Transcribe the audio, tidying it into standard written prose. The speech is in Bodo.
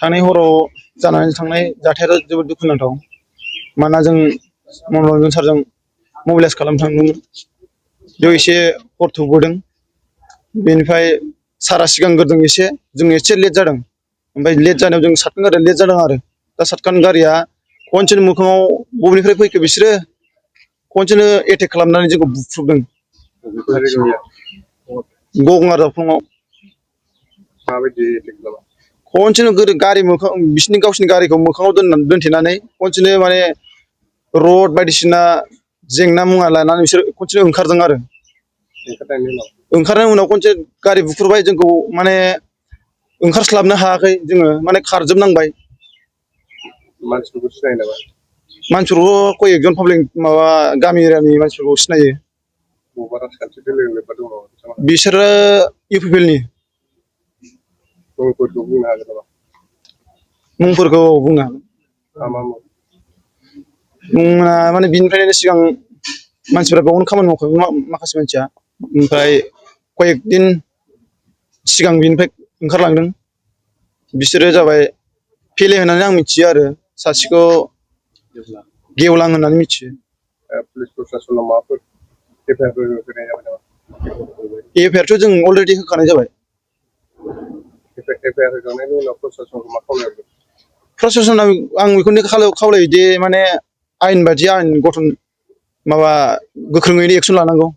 थांनाय हराव जानानै थांनाय जाथाया जोबोद दुखुनांथाव मानोना जों मनरन्जन सारजों मबिलाइस खालामनो थांदोंमोन बेयाव एसे हर थौबोदों बेनिफ्राय सारा सिगांग्रोदों एसे जों एसे लेट जादों ओमफ्राय लेट जानायाव जों सातखान गारिया लेट जादों आरो दा सातखान गारिया खनसेनो मोखाङाव बबेनिफ्राय फैखो बिसोरो खनसेनो एटेक खालामनानै जोंखौ बुख्रुबदों गंगार दावखंआव माबायदि एटेक खालामा खनसेनो गारि मोखां बिसिनि गावसिनि गारिखौ मोखाङाव दोनथेनानै खनसेनो माने रड बायदिसिना जेंना मुवा लानानै बिसोर खनसेनो ओंखारदों आरो ओंखारनायनि उनाव खनसे गारि बुख्रुबबाय जोंखौ माने ओंखारस्लाबनो हायाखै जोङो माने खारजोबनांबाय मानसिफोरखौ सिनायो नामा मानसिफोरखौ कय एकजन पाब्लिक माबा गामि एरियानि मानसिफोरखौ सिनायो बबेबा राजखान्थि दोलो लोब्बा दङ बिसोरो इउपिपिएलनि मुंफोरखौ बुंनो हागोन नामा मुंफोरखौ बुंनो हागोन मा मा मुं मुङा माने बिनिफ्रायनो सिगां मानसिफ्रा बेयावनो खामानि मावखायो माखासे मानसिया ओमफ्राय कयेक दिन सिगां बिनिफ्राय ओंखारलांदों बिसोरो जाबाय फेले होननानै आं मिथियो आरो सासेखौ गेवलां होननानै मिथियो पुलिस प्रसासनाव माबाफोर एफआइआरफोर होनाय जाबाय नामा एफआइआरथ' जों अलरेडि होखानाय जाबाय एफआइआर होखांनायनि उनाव प्रसासनखौ मा खालामनांगौ प्रसासनाव आं बेखौनो खावलायोदि माने आयेन बायदि आयेन गठन माबा गोख्रोङैनो एक्सन लानांगौ